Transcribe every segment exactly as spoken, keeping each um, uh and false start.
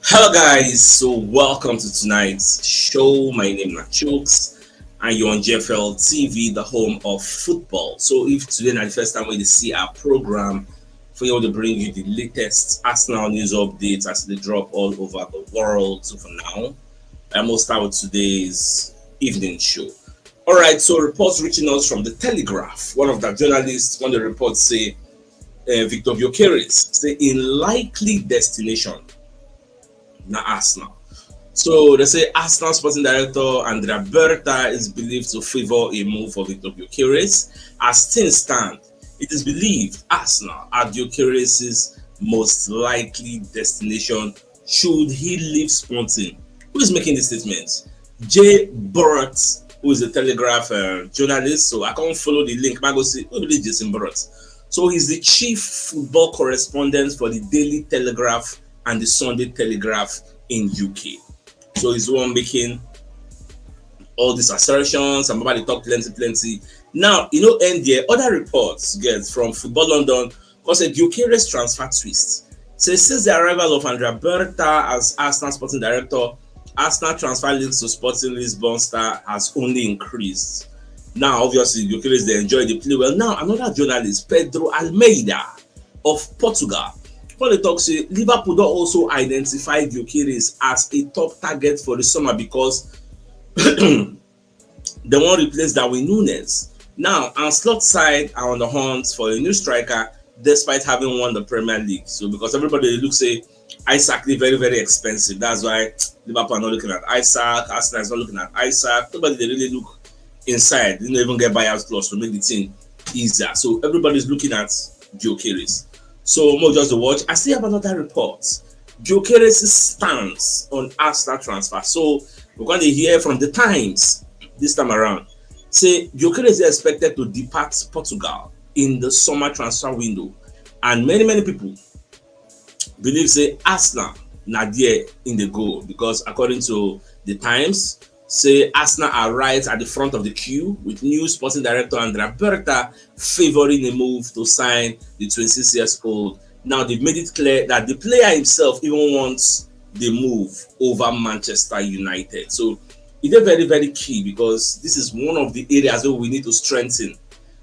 Hello, guys. So, welcome to tonight's show. My name is Chooks, and you're on G F L T V, the home of football. So, if today is the first time we see our program, for you to bring you the latest Arsenal news updates as they drop all over the world. So, for now, I'm gonna start with today's evening show. All right. So, reports reaching us from the Telegraph. One of the journalists, one of the reports say, uh, Victor Gyökeres say in likely destination na Arsenal. So they say Arsenal sporting director Andrea Berta is believed to favor a move for Victor Gyökeres. As things stand, it is believed Arsenal are Gyökeres' most likely destination should he leave Sporting. Who is making this statement? Jay Burrett, who is a Telegraph uh, journalist, so I can't follow the link. I go see who is Jason Burrett. So he's the chief football correspondent for the Daily Telegraph and the Sunday Telegraph in U K. So he's the one making all these assertions. I'm about to talk plenty, plenty. Now, you know, and the other reports get from Football London, because a Gyökeres transfer twist. So since the arrival of Andrea Berta as Arsenal sporting director, Arsenal transfer links to Sporting Lisbon star has only increased. Now, obviously, Gyökeres they enjoy the play well. Now, another journalist, Pedro Almeida of Portugal, when they talk say Liverpool don't also identify Gyökeres as a top target for the summer because they want to replace Darwin Nunez. Now, and slot side are on the hunt for a new striker despite having won the Premier League. So because everybody looks say Isak is very, very expensive. That's why Liverpool are not looking at Isak, Arsenal is not looking at Isak. Nobody they really look inside. They don't even get buyout clause to make the team easier. So everybody's looking at Gyökeres. So more just to watch. I still have another report. Gyökeres' stance on Arsenal transfer. So we're going to hear from the Times this time around. Say Gyökeres is expected to depart Portugal in the summer transfer window, and many many people believe say Arsenal na there in the goal because according to the Times, say Arsenal are right at the front of the queue with new sporting director Andrea Berta favoring a move to sign the twenty-six years old. Now they've made it clear that the player himself even wants the move over Manchester United. So it's very, very key because this is one of the areas where we need to strengthen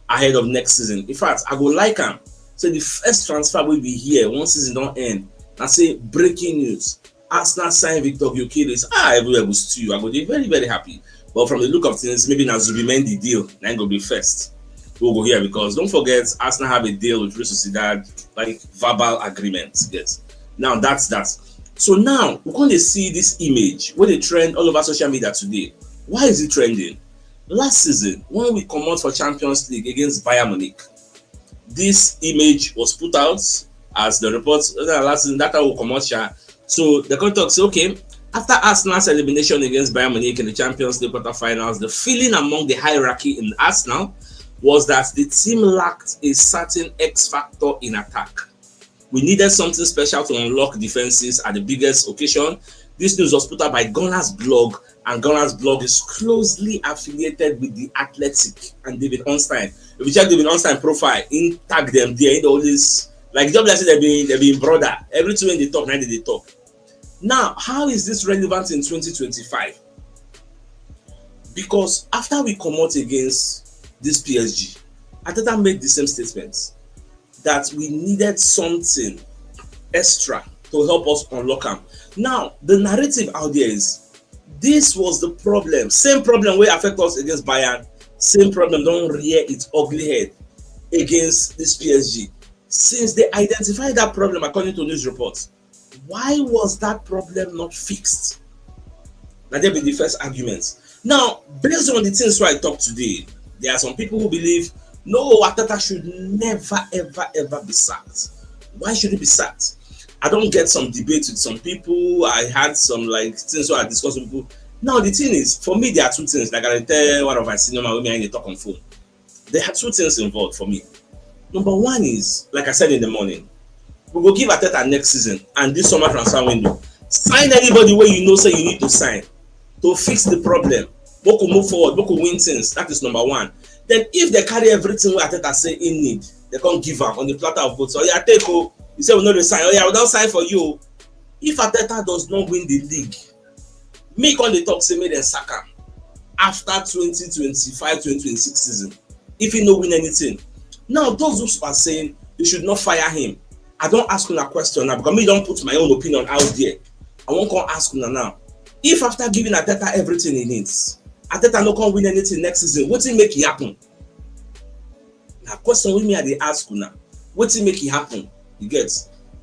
ahead of next season. In fact, I go like am. So the first transfer will be here once season don't end. I say breaking news. Arsenal sign Victor Gyökeres. Ah, everywhere will stew. I go be very, very happy. But from the look of things, maybe na Zubimendi deal, then go be first. We'll go here because don't forget Arsenal have a deal with Real Sociedad, like verbal agreement. Yes. Now that's that. So now we're going to see this image where they trend all over social media today. Why is it trending? Last season, when we come out for Champions League against Bayern Munich, this image was put out as the report uh, last season that will come out. So the contract say, okay, after Arsenal's elimination against Bayern Munich in the Champions League quarterfinals, the feeling among the hierarchy in Arsenal was that the team lacked a certain X factor in attack. We needed something special to unlock defenses at the biggest occasion. This news was put out by Gunners Blog, and Gunners Blog is closely affiliated with the Athletic and David Ornstein. If you check David Ornstein profile, he tag them there. He always like just like say they be they be brother. Everything when they talk, now they talk. Now, how is this relevant in twenty twenty-five? Because after we come out against this P S G, Arteta made the same statement that we needed something extra to help us unlock them. Now, the narrative out there is this was the problem. Same problem will affect us against Bayern. Same problem don't rear its ugly head against this P S G. Since they identified that problem, according to news reports, why was that problem not fixed? That there be the first argument. Now, based on the things where I talked today, there are some people who believe no, Arteta should never, ever, ever be sacked. Why should he be sacked? I don't get some debate with some people. I had some like things where I discussed with people. Now the thing is, for me, there are two things. Like I tell one of my senior man with me and they talk on phone. There are two things involved for me. Number one is, like I said in the morning, we go give Arteta next season and this summer transfer window. Sign anybody where you know say you need to sign to fix the problem. Boku move forward, Boku win things. That is number one. Then if they carry everything where Arteta say he need, they can't give up on the platter of goods. So yeah, take oh, you say we know the sign. Oh yeah, we don't sign for you. If Arteta does not win the league, me come dey talk say make dem sack am after twenty twenty-five twenty twenty-six season if he no win anything. Now, those who are saying they should not fire him, I don ask una question now, because me don put my own opinion out there. I wan come ask una now. If after giving Arteta everything he needs, Arteta no come win anything next season, wetin make e happen? Na question wey me I dey ask una. Wetin make e happen? You get?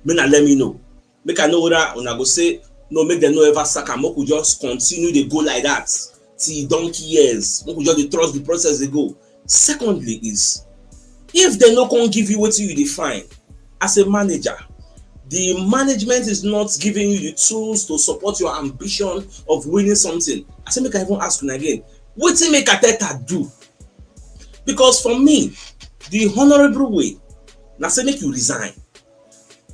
Make una let me know. Make I know whether una go say, "No, make dem no ever sack am. Make we just continue dey go like that till donkey years. Make we just dey trust the process dey go." Secondly is, if dem no come give you wetin you dey find as a manager, the management is not giving you the tools to support your ambition of winning something. I say make I even ask una again, wetin make Arteta do? Because for me, the honorable way na say make you resign.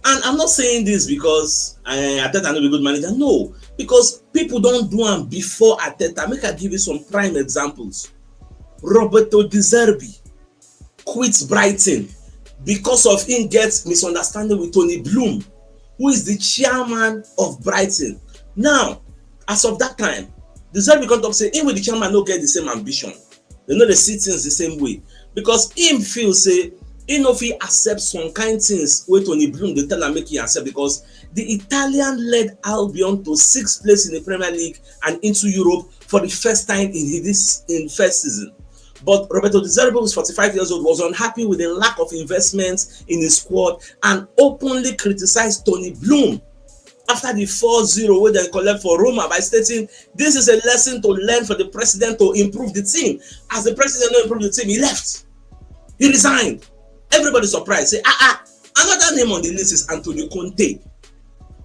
And I'm not saying this because, eh, Arteta no be good manager. No, because people don do am before Arteta. Make I give you some prime examples. Roberto De Zerbi quit Brighton because of him get misunderstanding with Tony Bloom, who is the chairman of Brighton. Now, as of that time, De Zerbi come talk say him with the chairman no get the same ambition. Dem no dey see things the same way, because him feel say he no fit accept some kind things wey Tony Bloom dey tell am make he accept, because the Italian led Albion to sixth place in the Premier League and into Europe for the first time in his, in first season. But Roberto De Zerbi, who is forty-five years old, was unhappy with the lack of investment in his squad and openly criticized Tony Bloom after the four zero wey dem collect for Roma by stating, "This is a lesson to learn for the president to improve the team." As the president no improve the team, he left. He resigned. Everybody surprised. Say, "Ah, ah, another name on the list is Antonio Conte."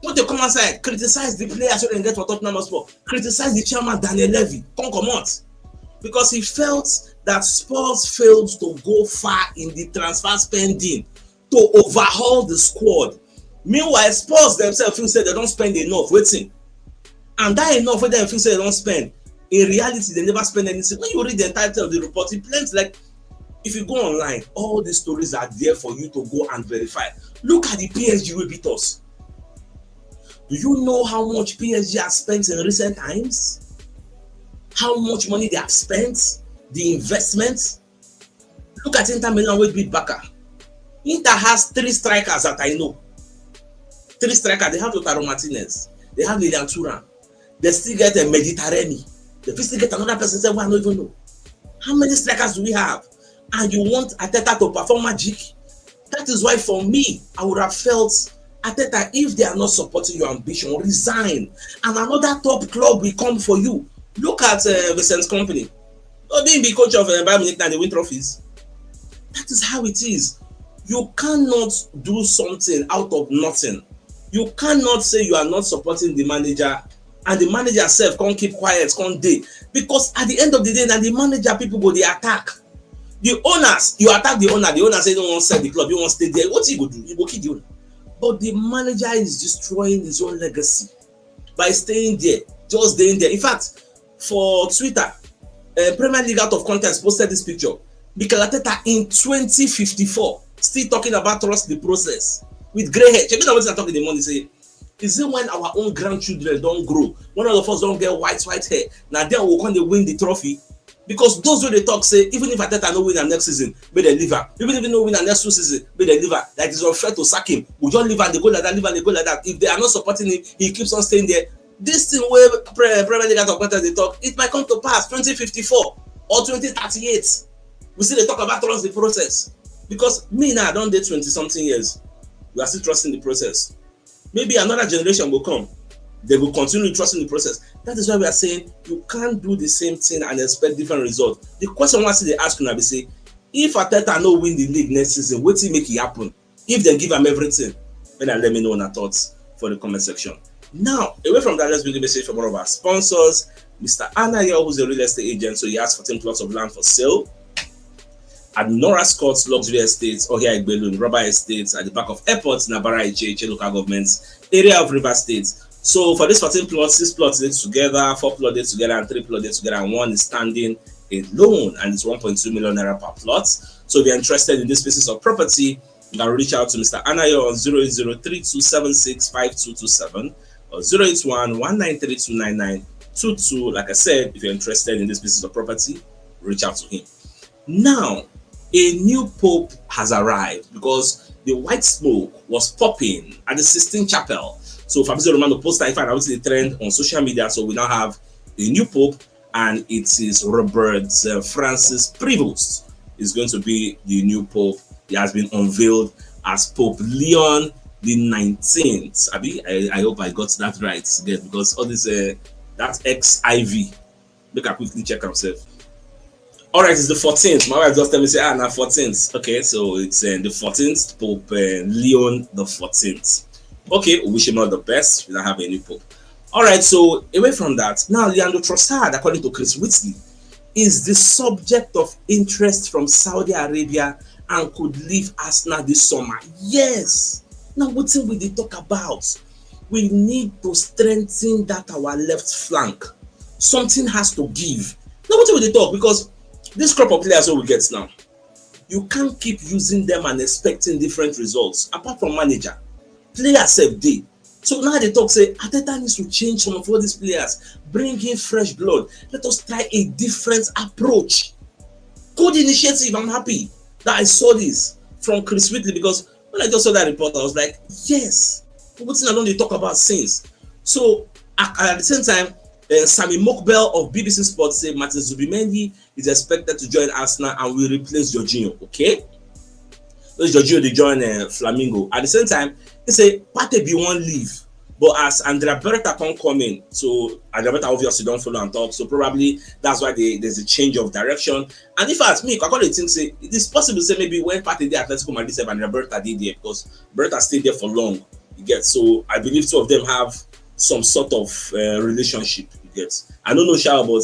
When they come outside, criticize the players wey dem get for Tottenham Hotspur, criticize the chairman, Daniel Levy, come comot, because he felt that Spurs failed to go far in the transfer spending to overhaul the squad. Meanwhile, Spurs themselves feel say dem don spend enough. Wetin? And that enough wey dem feel say dem don spend, in reality, dem never spend anything. When you read the entirety of the report, e plenty. Like, if you go online, all these stories are there for you to go and verify. Look at the P S G wey beat us. Do you know how much P S G has spent in recent times? How much money they have spent? The investment? Look at Inter Milan wey beat Barca. Inter has three strikers that I know. Three strikers. They have Lautaro Martinez. They have Lilian Thuram. They still get a Mediterranean. They fit still get another person sef wey I no even know. How many strikers do we have? And you want Arteta to perform magic? That is why, for me, I would have felt, "Arteta, if they are not supporting your ambition, resign, and another top club will come for you." Look at, uh, Vincent Kompany. No, being the coach of, uh, Bayern Munich now, they win trophies. That is how it is. You cannot do something out of nothing. You cannot say you are not supporting the manager and the manager sef come keep quiet, come dey. Because at the end of the day, na the manager people go dey attack. The owners, you attack the owner, the owner say he no wan sell the club, he wan stay there. Wetin he go do? He go kill the owner. But the manager is destroying his own legacy by staying there, just staying there. In fact, for Twitter, uh, Premier League Out of Context posted this picture. Mikel Arteta in twenty fifty-four, still talking about trust the process with grey hair. Check out wetin I talk in the morning say, "Is it when our own grandchildren don grow, when all of us don get white, white hair, na then we go come dey win the trophy?" Because those wey dey talk say, even if Arteta no win am next season, make dem leave am. Even if he no win am next two season, make dem leave am. That is unfair to sack him. We just leave am dey go like that, leave am dey go like that. If they are not supporting him, he keeps on staying there. This thing wey Pre-, Premier League Out of Context dey talk, it might come to pass twenty fifty-four or twenty thirty-eight. We still dey talk about trust the process. Because me now, I don dey twenty something years. We are still trusting the process. Maybe another generation will come. They will continue trusting the process. That is why we are saying you can't do the same thing and expect different results. The question wey I still dey ask una be say, if Arteta no win the league next season, wetin make e happen? If dem give am everything, then let me know una thoughts for the comment section. Now, away from that, let's bring a message from one of our sponsors, Mister Anayo, who's a real estate agent. So he has fourteen plots of land for sale at Nora Scott's Luxury Estates, Ohia Igbelu, Rubber Estates, at the back of airport, Nabara Iche, Iche local government area of River State. So for this fourteen plots, six plots dey together, four plots dey together, and three plots dey together, and one is standing alone, and it's one point two million naira per plot. So if you're interested in these pieces of property, You can reach out to Mister Anayo on zero eight zero three two seven six five two two seven or zero eight one one nine three two nine nine two two. Like I said, if you're interested in these pieces of property, reach out to him. Now, a new pope has arrived because the white smoke was popping at the Sistine Chapel. So Fabrizio Romano poster, in fact, I was the trend on social media. So we now have a new pope, and it is Robert uh, Francis Prevost is going to be the new pope. He has been unveiled as Pope Leon the nineteenth. Abi, I, I hope I got that right again, because all this uh, that X I V. Make I quickly check myself. All right, it's the fourteenth. My wife just tell me say, ah, now fourteenth. Okay, so it's uh, the fourteenth Pope uh, Leon the fourteenth. Okay, we wish him all the best. We don't have a new pope. All right, so away from that, now Leandro Trossard, according to Chris Whitley, is the subject of interest from Saudi Arabia and could leave Arsenal this summer. Yes. Now, what thing we dey talk about? We need to strengthen that our left flank. Something has to give. Now, what we dey talk? Because this crop of players wey we get now, you can't keep using them and expecting different results. Apart from manager, players sef dey. So now they talk say Arteta needs to change some of all these players, bring in fresh blood. Let us try a different approach. Good initiative. I'm happy that I saw this from Chris Whitley, because when I just saw that report, I was like, yes, wetin I don dey talk about since. So at, at the same time, uh, Sami Mokbel of B B C Sports say Martin Zubimendi is expected to join Arsenal and will replace Jorginho. Okay, so Jorginho dey join uh, Flamingo. At the same time, he say Partey bin wan leave, but as Andrea Berta come come in, so Andrea Berta obviously don follow am talk. So probably that's why they, there's a change of direction. And in fact, me, I call it think say it is possible say maybe when Partey dey Atletico Madrid sef, Andrea Berta dey there because Berta stay there for long. You get, so I believe two of them have some sort of uh, relationship. You get, I don't know sha, but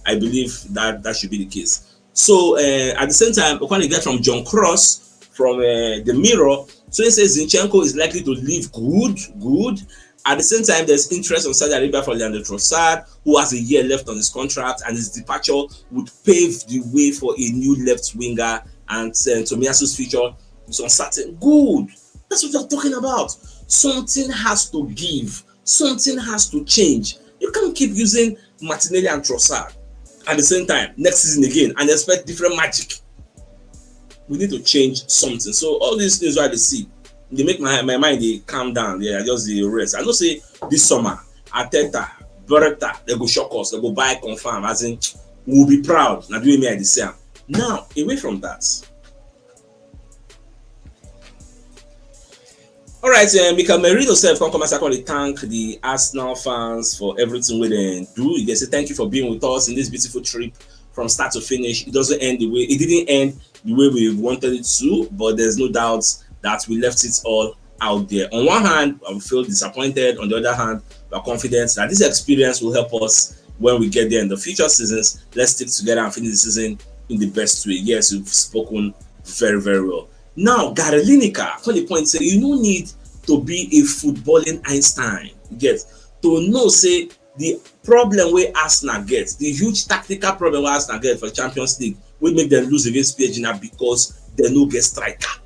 I believe that that should be the case. So uh, at the same time, we can get from John Cross from uh, the Mirror. So he says Zinchenko is likely to leave. Good, good. At the same time, there's interest on Saudi Arabia for Leandro Trossard, who has a year left on his contract, and his departure would pave the way for a new left winger. And uh, Tomiyasu's future is uncertain. Good. That's what we're talking about. Something has to give. Something has to change. You can't keep using Martinelli and Trossard at the same time next season again and expect different magic. We need to change something. So all these things I see, they make my, my mind they calm down. Yeah, I just the rest. I know say this summer, Arteta, Beretta, they go shock us, they go buy confirm. As in, we'll be proud. Now do me I say. Now, away from that, all right, uh, Mikel Merino sef come come as I come dey thank the Arsenal fans for everything wey dem do. He dey say thank you for being with us in this beautiful trip from start to finish. It doesn't end the way it didn't end the way we wanted it to, but there's no doubt that we left it all out there. On one hand, I feel disappointed. On the other hand, we're confident that this experience will help us when we get there in the future seasons. Let's stick together and finish the season in the best way. Yes, you've spoken very, very well. Now, Gary Lineker, for the point, say you no need to be a footballing Einstein. You get to know say the problem wey Arsenal get, the huge tactical problem wey Arsenal get for Champions League, wey make them lose against P S G na because they no get striker.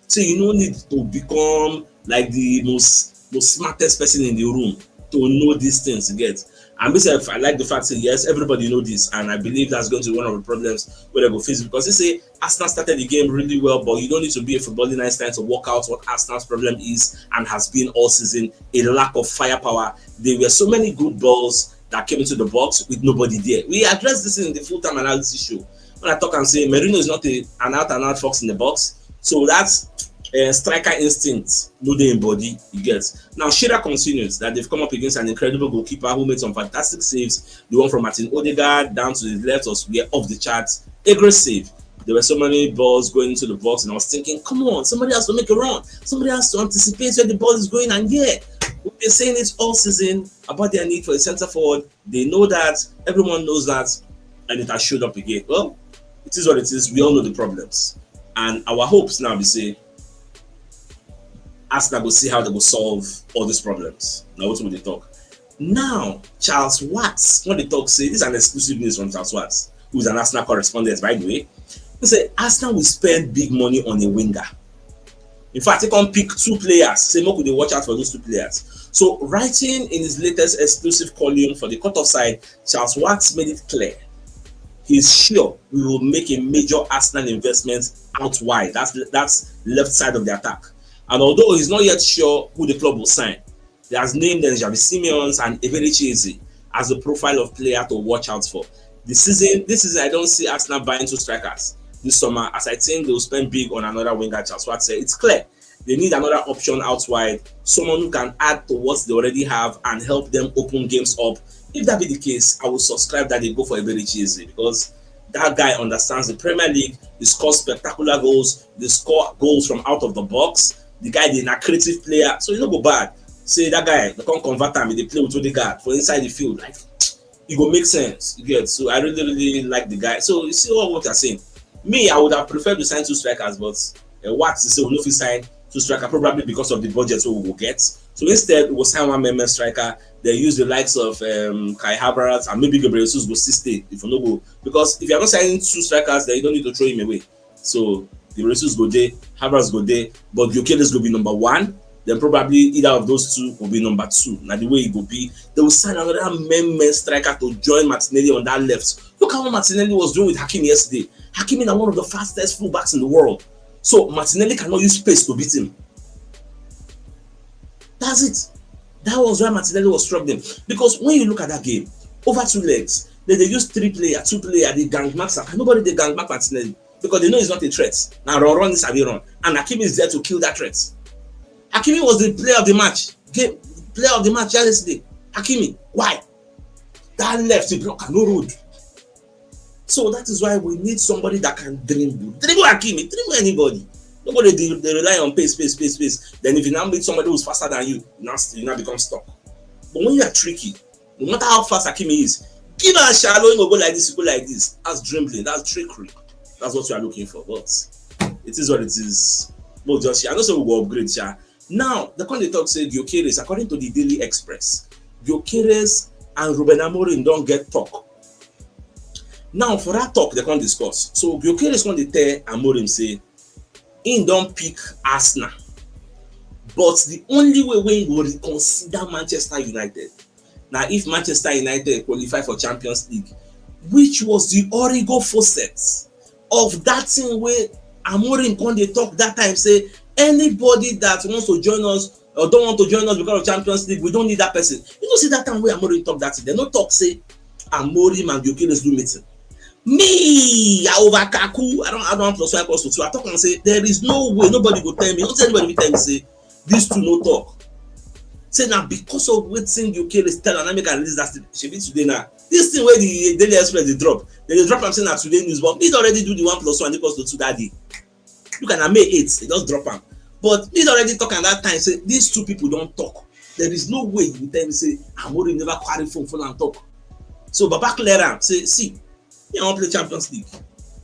So you no need to become like the most most smartest person in the room to know these things. You get, and myself, I like the fact say yes, everybody know this, and I believe that's going to be one of the problems where they go face because they say Arsenal started the game really well, but you don't need to be a footballing Einstein to work out what Arsenal's problem is and has been all season, a lack of firepower. There were so many good balls that came into the box with nobody there. We addressed this in the full-time analysis show when I talk and say Merino is not a, an out-and-out fox in the box. So that's uh, striker instinct, no dey in body, you get. Now, Shearer continues that they've come up against an incredible goalkeeper who made some fantastic saves. The one from Martin Odegaard down to the left was were off the charts. A great save. There were so many balls going into the box, and I was thinking, come on, somebody has to make a run. Somebody has to anticipate where the ball is going. And yeah, we've been saying it all season about their need for a center forward. They know that. Everyone knows that. And it has showed up again. Well, it is what it is. We all know the problems. And our hopes now be say Arsenal go see how they go solve all these problems. Now, what will they talk? Now, Charles Watts, when they talk, say this is an exclusive news from Charles Watts, who is an Arsenal correspondent, by the way. He said Arsenal will spend big money on a winger. In fact, he come pick two players, say make we dey watch out for those two players. So, writing in his latest exclusive column for the Cut Off Side, Charles Watts made it clear he's sure we will make a major Arsenal investment out wide. That's that's left side of the attack. And although he's not yet sure who the club will sign, he has named them Xavi Simons and Eberechi Eze as the profile of player to watch out for. The season, this season, I don't see Arsenal buying two strikers this summer, as I think they will spend big on another winger, Charles Watts said. It's clear they need another option out wide, someone who can add to what they already have and help them open games up. If that be the case, I will subscribe that they go for Eberechi Eze, because that guy understands the Premier League. He scores spectacular goals. They score goals from out of the box. The guy is a creative player, so you no go bad. Say that guy, they can't convert him. They play with Odegaard for inside the field. Like, it go make sense. You get? So I really, really like the guy. So you see what, what you're saying. Me, I would have preferred to sign two strikers, but uh, what to say, we no fit sign two striker probably because of the budget we will get. So instead, we will sign one man striker. They use the likes of um, Kai Havertz and maybe Gabriel Jesus go still stay if you no go, because if you're not signing two strikers, then you don't need to throw him away. So the Jesus go there, Havertz go there, but Gyökeres go be number one. Then probably either of those two will be number two. Now the way it will be, they will sign another man man striker to join Martinelli on that left. Look at what Martinelli was doing with Hakimi yesterday. Hakimi is one of the fastest fullbacks in the world. So Martinelli cannot use space to beat him. That's it. That was why Martinelli was struggling. Because when you look at that game, over two legs, they, they use three player, two player, they gang mark Saka. Nobody they gang mark Martinelli because they know he's not a threat. Now run, run this Aviron. And Hakimi is there to kill that threat. Hakimi was the player of the match. Game player of the match yesterday. Hakimi. Why? That left he block no road. So that is why we need somebody that can dribble. Dribble Hakimi, dribble anybody. Nobody they, they rely on pace, pace, pace, pace. Then if you now meet somebody who's faster than you, now st- you now become stuck. But when you are tricky, no matter how fast Hakimi is, give her a shallow, you go like this, you go like this. That's dribbling, that's trickery. That's what we are looking for. But it is what it is. But just I know so we go upgrade, sha. Now, the kind they talk say Gyökeres, according to the Daily Express, Gyökeres and Ruben Amorim don't get talk. Now, for that talk, they can't discuss. So Gyökeres when they tell Amorim say, he don't pick Arsenal. But the only way we will reconsider Manchester United now if Manchester United qualify for Champions League, which was the origo faucet of that thing where Amorim come they talk that time say anybody that wants to join us or don't want to join us because of Champions League, we don't need that person. You know, see that time where Amorim talk that thing, they no talk say Amorim and Gyökeres do meeting. Me, I over Kaku, I don't I don't plus one equals to two. I talk and say there is no way nobody go tell me. Don't tell anybody will tell me say these two no talk. Say now because of wetin Gyökeres tell and make I release that thing. Shebi today now. This thing where the Daily Express they drop, they, they drop am say na today news, but me already do the one plus one equals to two that day. Look at na May eighth, they just drop am. But me already talk at that time say these two people don't talk. There is no way you tell me say Amorim never carry phone phone and talk. So Baba clear am say see, me I wan play Champions League.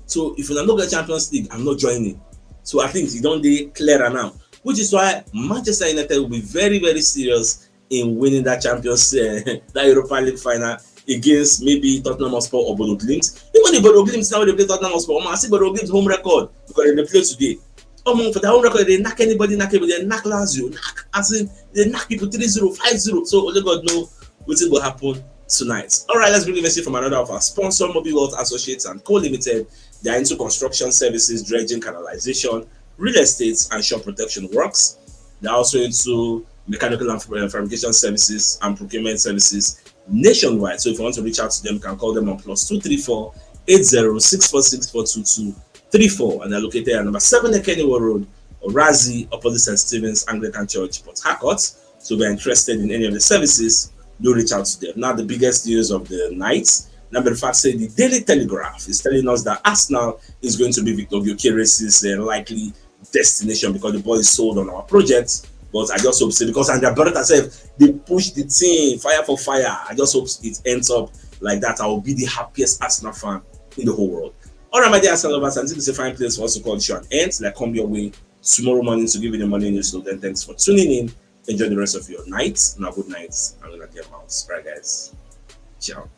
So if una no get Champions League, I'm not joining. So at least e don dey clearer now, which is why Manchester United will be very very serious in winning that Champions uh, that Europa League final against maybe Tottenham Hotspur or Bodo Glimt. Even the Bodo Glimt now they play Tottenham Hotspur. Omo, I see Bodo Glimt home record because they play today. Omo, for their home record they knock anybody, knock anybody, they knock Lazio, knock as in they knock people three zero, five zero. So only God know wetin go happen tonight. All right, let's bring a message from another of our sponsor, Mobile Wealth Associates and Co Limited. They are into construction services, dredging, canalization, real estate, and shop protection works. They're also into mechanical and uh, fabrication services and procurement services nationwide. So if you want to reach out to them, you can call them on plus two three four eight zero six four six four two two three four, and they're located at number seven Ekeniwo Road, Orazi, opposite Saint Stephen's Anglican Church, Port Harcourt. So if you're interested in any of the services, do reach out to them. Now, the biggest news of the night. Number five say the Daily Telegraph is telling us that Arsenal is going to be Victor Gyökeres' uh, likely destination because the boy is sold on our project. But I just hope say because Andrea Beretta said they push the team fire for fire. I just hope it ends up like that. I will be the happiest Arsenal fan in the whole world. All right, my dear Arsenal lovers, until it's a fine place for us to call the show and end, like come your way tomorrow morning to give you the morning news. So then, thanks for tuning in. Enjoy the rest of your night. Now, good night. I'm gonna get out. All right, guys. Ciao.